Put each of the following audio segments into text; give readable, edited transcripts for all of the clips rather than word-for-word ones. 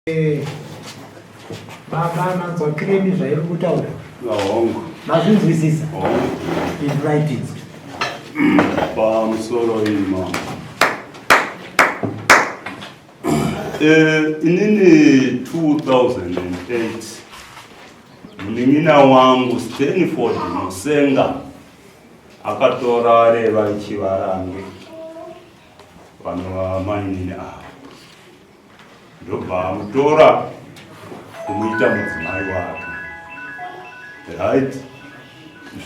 Eh, baba manzwa kiremi zvairi kutaura. Hongu. Mazvinzwisisa? Hongu. In writing. Pamusoro iyi mama. Eh, inini 2008 munin'ina wangu Stanford Musenga akatora Reva Chivarange vanova mainini ava ndobva amutora kumuita mudzimai wake right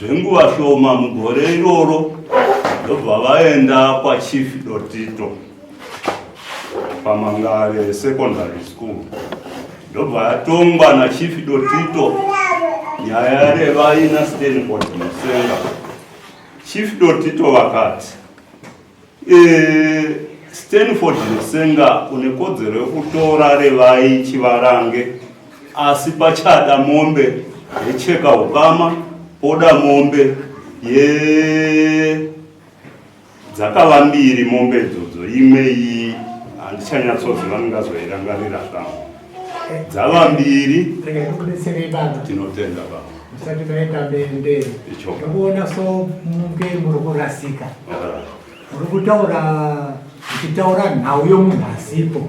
zvenguva shoma mugore iroro ndobva vaenda kwachief Dotito paMangare Secondary School ndobva yatongwa nachief Dotito nyaya yaRevai naStanford Musenga. Chief Dotito vakati e, Stanford Musenga une kodzero yekutora Revai Chivarange asi pachada mombe yecheka ukama poda mombe ye dzakava mbiri mombe idzodzo imwe iyi handichanyatsoziva ndingazoirangarira zvangu dzava mbiri. Regai ndikudetserei baba. Tinotenda baba. Musati maenda mberi mberi. Ndikuona so munge muri kurasika. Muri kutaura muchitaura nhau yomunhu asipo.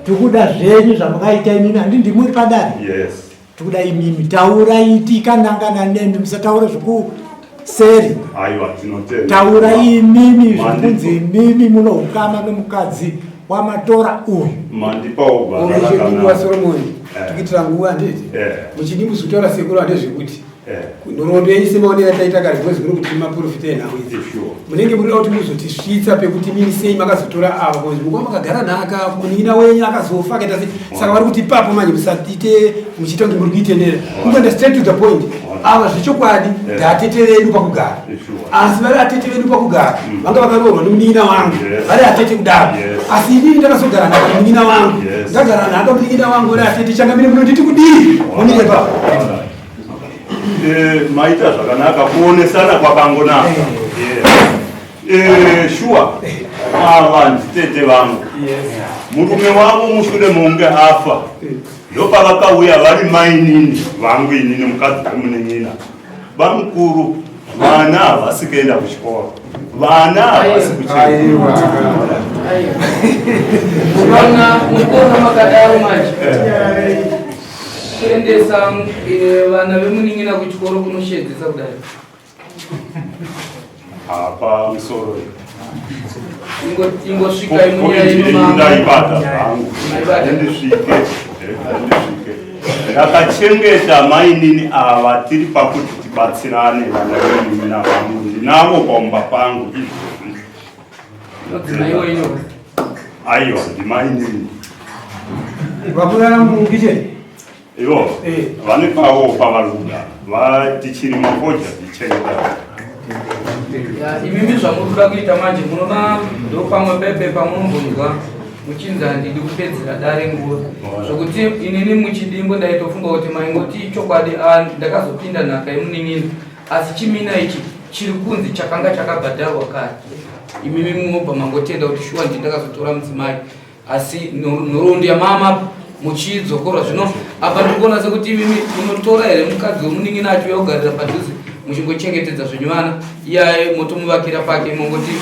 Tikuda zvenyu zvamakaita imimi handi ndimuri padare. Yes. Tikuda imimi taurai tikanangana nemi musataura zvekuseri. Aiwa tinotenda. Taurai imimi zvekunzi imimi munoukama nomukadzi wamatora uyu. Mandipawo gwara Muchidimbu rakanaka. waSoromoni Eh. tikuitira nguva handiti Eh. muchidimbu zvekutaura sekuru handezvekuti Eh. nhoroondo yenyu semaonero ataita kare because muri kuti maprofita enhau idzi Sure. munenge muri kuti muzotisvitsa pekuti mimi sei makazotora ava because mukuva makagara nhaka munin'ina wenyu akazofa akaita sei saka vari kuti ipapo manje musaite muchiita kunge muri kuitendera kungoenda straight to the point ava zvechokwadi ndaatete vedu pakugara Sure. asi vari atete vedu pakugara vanga vakaroorwa nemunin'ina wangu Yes. vari atete kudaro Yes. asi inini ndakazogara nhaka munin'ina wangu Yes. ndagara nhaka munin'ina wangu vari atete changamire munonditi kudii munire papo Eh, maita zvakanaka kuonesana kwakangonaka. Eh, shuwa ava nditete vangu murume wavo mushure mokunge afa ndopavakauya vari mainini vangu inini mukadzi wemunin'ina bamukuru vana havasi kuenda kuchikoro vana havasi kuchikoro. Mukaona mukaona makadaro manje kuendesa eh, vana vemunin'ina kuchikoro kunoshedzesa kudai. Apa musoro Ingosvikai munyaya ino mama. Ndaibata zvangu. Maibata. Ndisvike. Ndisvike. Ndakachengeta mainini ava tiri pakuti tibatsirane vana vemunin'ina vangu ndinavo paumba pangu izvozvi. Mudzimai wenyu. Aiwa ndimainini. Vakurara mukicheni Ivo Eh. vane pavo pavari kugara vatichirima fodya tichengeta. Ya, imimi zvamuri kuda kuita manje munoona ndopamwe pepe pamunombonzwa muchinzi handidi kupedzera dare nguva zvokuti inini muchidimbu ndaitofunga kuti maingoti chokwadi ah, ndakazopinda nhaka yemunin'ina asi chimina ichi chiri kunzi chakanga chakabhadharwa kare imimi munobva mangotenda kuti shuwa ndi ndakazotora mudzimai asi nhoroondo yamama muchidzokorwa zvino apa ndiri kuona sekuti imimi munotora here mukadzi wemunin'ina achiuya kugarira padhuze muchingochengetedza zvenyu vana iyaye motomuvakira pake mongoti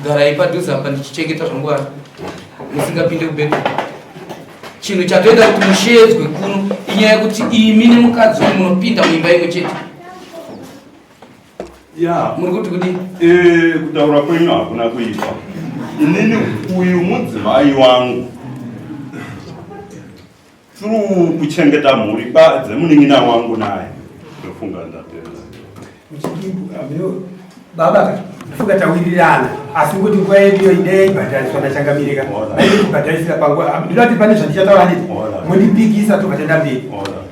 garai padhuze apa ndichichengeta zvangu vana musingapinde kubedroom chinhu chatoita kuti musheedzwe kuno inyaya yekuti imi nemukadzi uyu munopinda muimba imwe chete Ya, muri kuti kudii eh, kutaura kwenyu hakuna kuipa. Inini uyu mudzimai wangu through kuchengeta mhuri dzemunin'ina wangu naye ndofunga ndatenda. Muchidimbu ameno baba ka ndofunga tawirirana asi ngokuti nguva yedu iyo ine yaibhadhariswa nachangamire ka vaide kubhadharisira panguva ndinoda kuti pane zvandichataura handiti mondipikisa tobva taenda mberi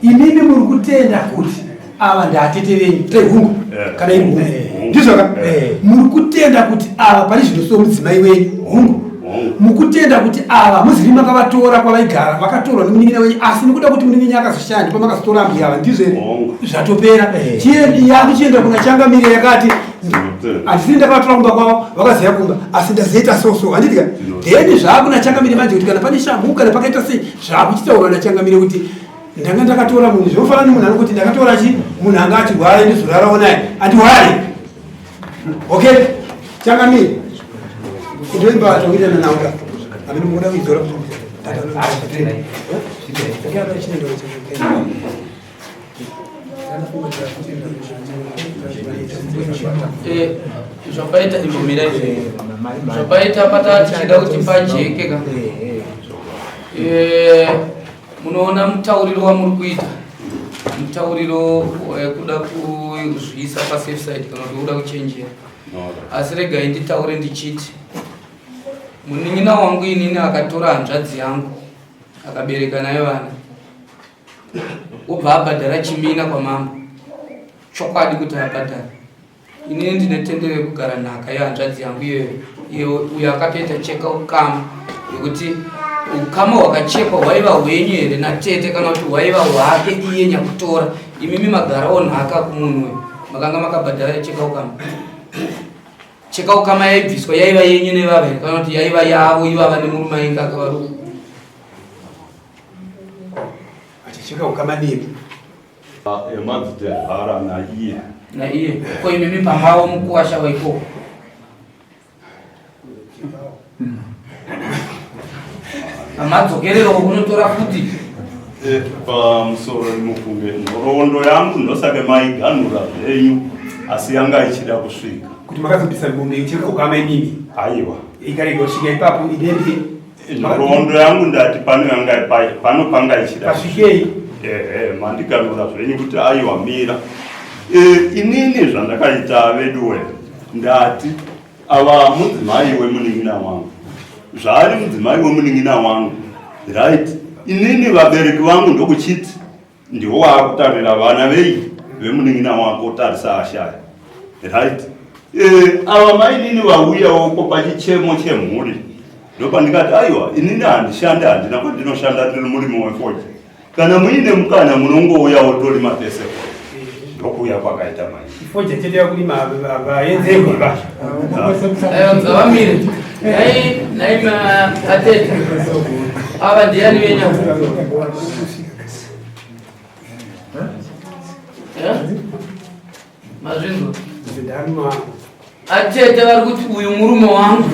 imimi muri kutenda kuti ava ndaatete venyu tai hungu kana iri hungu ndizvo ka muri kutenda kuti ava pane zvino so mudzimai wenyu hungu mukutenda kuti ava muzivi makavatora kwavaigara vakatorwa nemunin'ina wenyu asi nekuda kuti munin'ina akazoshaya ndipo makazotora ambuya ava ndizvo here zvatopera yakuchienda kuna changamire yakati Handisini ndakavatora kumba kwavo, vakaziva kumba, asi ndazoita so so, handiti ka? Then zvaakuna changamire manje kuti kana pane shamhu kana pakaita sei, zvaakuchitaurwa nachangamire kuti ndanga ndakatora munhu, zvinofanana nemunhu anokuti ndakatora chi munhu anga achirwara ndizorarawo naye, andiwari. Okay, changamire ndoimba tawirirana nawo ka, amene mukuda kuidzora kuti eh, zvapaita imbomira izvi zvapaita pata tichida kuti pajeke ka eh, munoona mutauriro wamuri kuita mutauriro wekuda kuzviisa pasafe side kana kuti wekuda kuchenjera asi regai nditaure ndichiti munin'ina wangu inini akatora hanzvadzi yangu akabereka naye vana obva abhadhara chimina kwamambo chokwadi kuti abhadhara inini ndine tendero yekugara nhaka yehanzvadzi yangu iyoyo iyo uyo akatoita cheka ukama yekuti ukama hwakachekwa hwaiva hwenyu here natete kana kuti hwaiva hwake iye nyakutora imimi magarawo nhaka kumunhu uyu makanga makabhadhara cheka ukama cheka ukama yaibviswa yaiva yenyu nevava here kana kuti yaiva yavo ivava nemurume ainge akavaruka achicheka ukama nemi Emadzitezvara naiye. Naiye. Ko imimi pamavo mukuwasha waikoko. Pamadzokerero unotora futi. Eh, pamusoro mufunge nhoroondo yangu ndosake maiganhura zvenyu asi yanga ichida kusvika. Kuti makazobvisa mombe icheka ukama imimi. Aiwa. Ikarega kusvika ipapo idende Nhoroondo yangu ndati pano yanga pano panga ichida pasvikei. Ehe, mandiganura zvenyu kuti aiwa mira. E, inini zvandakaita veduwe ndati ava mudzimai wemunin'ina wangu zvaari mudzimai wemunin'ina wangu right inini vabereki vangu ndokuchiti Ndiwo waakutarira vana vei vemunin'ina wako tarisa ashaya right eh, ava mainini vauyawo ko pachichemo chemhuri ndopandikati aiwa inini handishande handina kwandinoshanda ndiri murimi wefodya kana muine mukana munongouyawo torima tese ndokuuya kwakaita mai fodya chete yakurima vaenzeko ngavamire nai nai atete ava ndiyani venya Mazvinzwa? Atete vari kuti uyu murume wangu.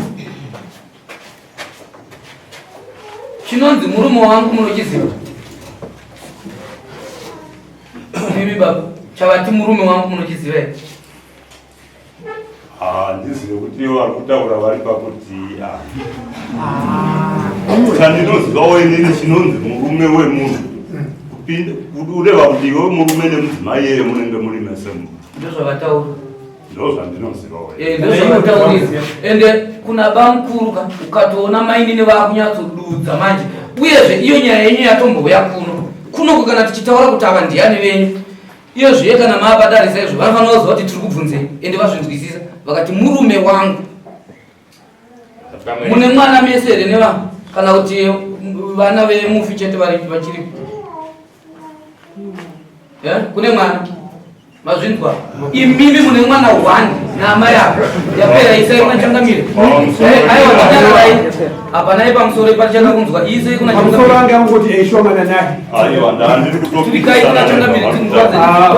Chinonzi murume wangu munochiziva? Mimi baba, chavati murume wangu munochiziva here? Handizive kuti ivo vari kutaura vari pakuti ah. chandinozivawo inini chinonzi murume wemunhu ureva kuti iwe murume nemudzimai yeye munenge muri mese mu ndozvavataura ndozvandinozivawo eh, ndozvavataurira ende kuna bamukuru ka ukatoona mainini vakunyatsodudza manje uyezve iyo nyaya yenyu yatombouya kuno kunoko kana tichitaura kuti ava ndiyani venyu Iyo zviye kana maapadarisa izvo vanofanira kuziva kuti tiri kubvunzei ende vazvinzwisisa vakati murume wangu mune mwana mese here nevana kana kuti vana vemufi chete vari vachiripo eh, kune mwana mazvinzwa imimi mune mwana one naamai apo yapera isai kuna changamire eh, aiwa vanyararai Hapanai pamusoro ipatichada kunzwa isei kuna pamusoro ange angoti eishomana naye. Aiwa ndandiri kutopirikai kuna changamire tinzwa ah,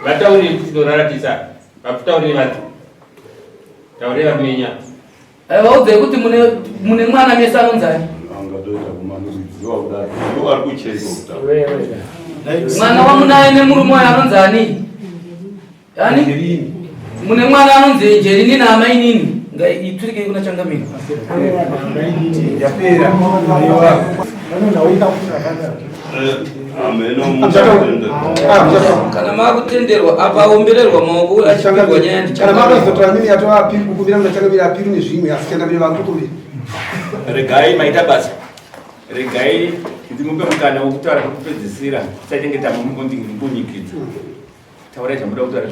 Vataurire kuti tinoraratisa. Vataurire vati. Taurire vamenya. Eh, vaudzei kuti mune mwana mese anonzani mwana wamunaye nemurume wayo anonzani ani mune mwana anonzi Angelini naamainini ngaiturikei kuna changamire yapera kana makutenderwa apa aombererwa maoko achipirwa nyaya kana makazotora mimi yatova apiru kukumbira muna changamire apiru nezvimwe asi changamire vakutokumbira regai maita basa regai ndimupe mukana wekutaura kwekupedzisira tisachengeta mumbonyikidza Taurai zvamuda kutaura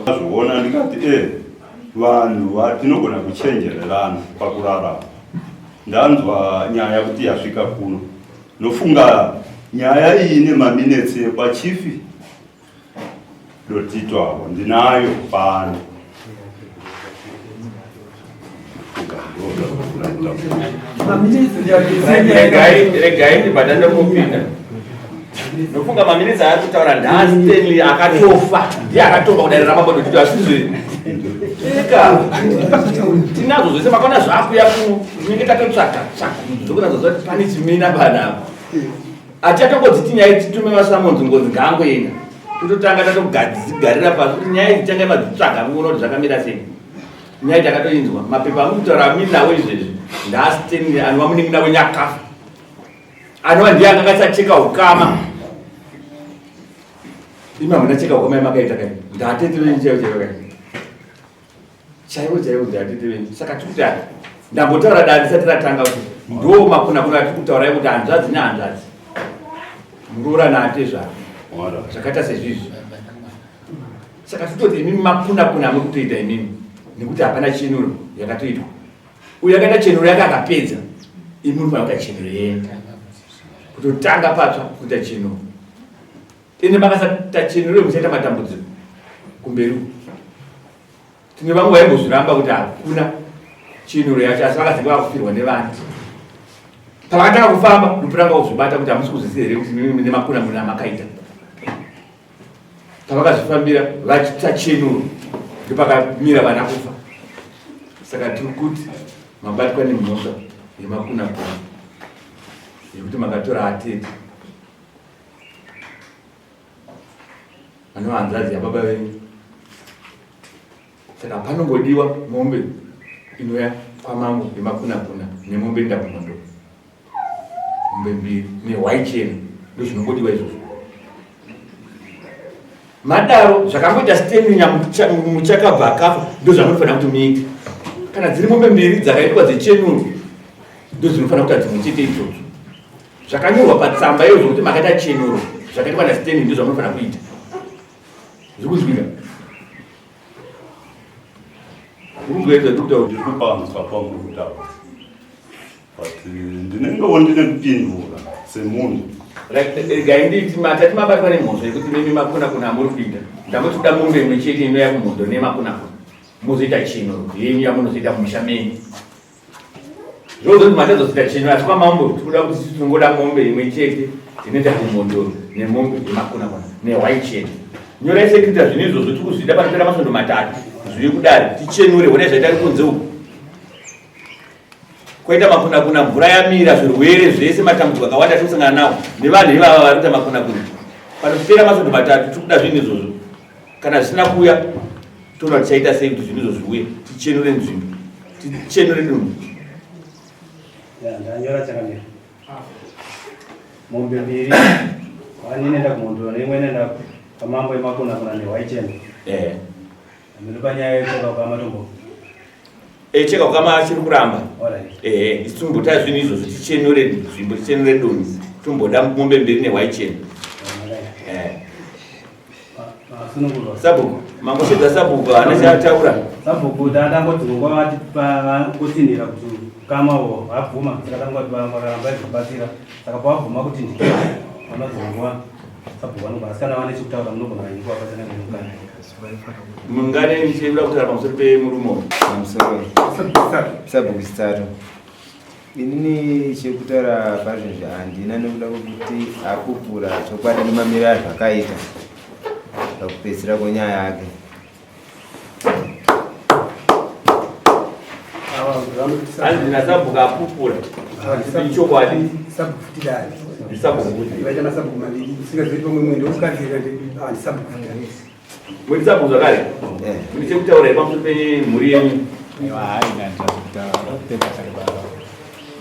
Azviona ndikati eh vanhu tinogona kuchenjererana pakurarama. Ndanzwa nyaya kuti yasvika kuno. Nofunga Nyaya iyi ine maminetsi ekwachifi Dotito avo ndinayo pano. Regai ndibva ndandokupinda. Ndofunga maminitsi aari kutaura ndaaStanley akatofa ndiye akatofa kudare ramambo Dotito asizve eka tinazvo zvese makaona zvakuya kuno tinenge tatotsvaga tsvaga ndokunazoziva kuti pane chimina panapa Hatichatongodziti nyaya idzi titume masamonzi ngonzi ngaangoenda. Tototanga tatogadzigarira pasi kuti nyaya idzi tangai madzitsvaga muone kuti zvakamira sei. Nyaya takatoinzwa mapepa amuri kutaura amuinawo izvezvi ndaaStanley anova munin'ina wenyu akafa. Anova ndiye anga akasacheka ukama. Imi hamuna cheka ukama yamakaita kai. Ndaatete venyu chaivo chaivo kai. Chaivo chaivo ndaatete venyu. Saka tiri kuti ndambotaura dare risati ratanga kuti ndo makuna kuna atiri kutaura yekuti hanzvadzi nehanzvadzi muroora naatezvara zvakaita sezvizvi. Saka tototi imimi makuna kuna amuri kutoita imimi nekuti hapana chenuro yakatoitwa. Uyo akaita chenuro yake akapedza, imi muri kuita chenuro yenyu kutotanga patsva kuita chenuro. Ende makasaita chenuro muchaita matambudziko kumberi uku. Tine vamwe vaimbozviramba kuti hakuna chenuro yacho asi vakazenge vakufirwa nevanhu. Pavakatanga kufamba ndopotanga kuzvibata kuti hamusi kuzviziva here kuti mimi mune makuna muna amakaita. Pavakazvifambira vachiita chenuro ndopakamira vana kufa. Saka tiri kuti mabatwa nemhosva yemakuna kuna yekuti makatora atete anova hanzvadzi yababa venyu saka panongodiwa mombe inouya kwamambo yemakunakuna nemombe inoenda kumondo mombe mbiri nehwai chena ndozvinongodiwa izvozvo madaro zvakangoita Stanley Muchakabva akafa ndozvamunofanira kuti muite kana dziri mombe mbiri dzakaitwa dzechenuro ndozvinofanira kuita dzimwe chete idzodzo Zvakanyorwa patsamba iyo zvokuti makaita chenuro zvakaitwa naStanley ndizvo zvamunofanira kuita. Zviri kunzwika? Uri kunzwa izvo kutaura? Ndiri kupanzwa pamuri kutaura. But eh, ndinengewo ndine kupindura semunhu. Regai nditi matati mabatwa nemhosva yekuti mimi makuna kuna amuri kuita. Ndangoti kuda mombe imwe chete inouya kumhondo nemakuna kuna. Mozoita chenuro yenyu yamunozoita mumusha menyu. Zvozoti matazoita chinhu asi kwamambo tikuda kuti tinongoda mombe imwe chete inoita kumhondoro nemombe yemakuna kuna nehwai chete. Nyorai sekuita zvinhu izvozvo tikuzvida panopera masvondo matatu zviri kudare tichenure honai zvaita ari kunze uku kwaita makunakuna mvura yamira zvirwere zvese matambudziko akawanda tiri kusangana nawo nevanhu ivava vari kuita makunakuna panopera masvondo matatu tiri kuda zvinhu izvozvo kana zvisina kuuya toona tichaita sei kuti zvinhu izvo zviuye tichenure nzvimbo tichenure dunhu. Ndanyora chakamira mombe mbiri wani inoenda kumhondoro neimwe inoenda kwamambo emakona kuna nehwaichena eh. Ndiri panyaya yecheka ukama tombo eh, cheka ukama achiri kuramba eh, isu tomboita zvinhu izvozvo tichenure nzvimbo tichenure dunhu tomboda mombe mbiri nehwaichena Sabhuku, mangoshedza sabhuku haana chaataura. Sabhuku tangoti nguva vati vangotsinhira kuti ukama uhwo vabvuma saka tangoti vakaramba vachibatsira saka pavabvuma kuti ndikira vanozonguva sabhuku vanogona asi kana vane chekutaura munogona henyu kuvabatsira nemukana. Mungane ndichida kutaura pamusoro pemurume uyu. Pamusoro. Sabhuku Chitsato. Inini chekutaura pazvinhu handina nekuda kwekuti akupura chokwadi nemamiriro azvakaita pakupedzisira kwenyaya yake. Hanzi nasabhuku apupura ichokwadi. Sabhuku futi dare. Ndisabhuku futi. Vaita masabhuku maviri. Usingazviri pamwe mwendo ukadzira ndi ah ndisabhuku futi dare. Muri sabhuku zvakare? Eh. Mune chekutaura here pamusoro pemhuri yenyu?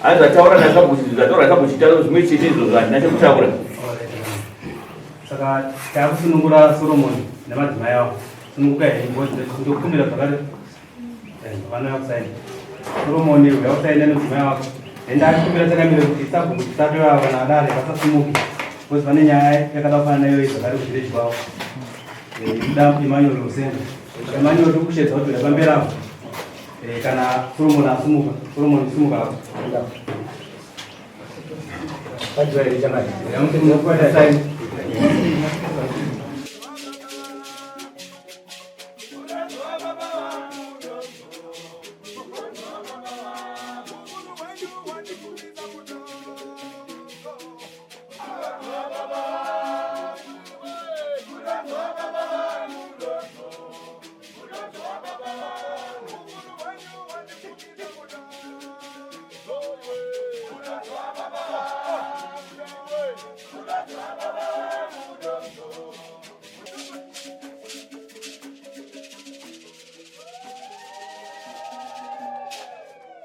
Hanzi zvataura nasabhuku zvataura nasabhuku chitauro zvimwe chete izvozvo handina chekutaura. Saka takusunungura Solomon nemadzimai avo. Sununguka henyu ndokumbira zvakare. Vanouya kusaina. Solomon uya kusaina nemudzimai wako. Enda achikumbira chakamira kuti sabhuku tisati vava vanadare vasasimuke. Because vane nyaya yakada kufanana iyoyi zvakare kuvillage kwavo. Ikuda Emmanuel Rusenga. Emmanuel tiri kushedza kuti uya pamberi apo. Kana Solomon asumuka, Solomon sumuka apo. Padyiwa here chamari? Saini.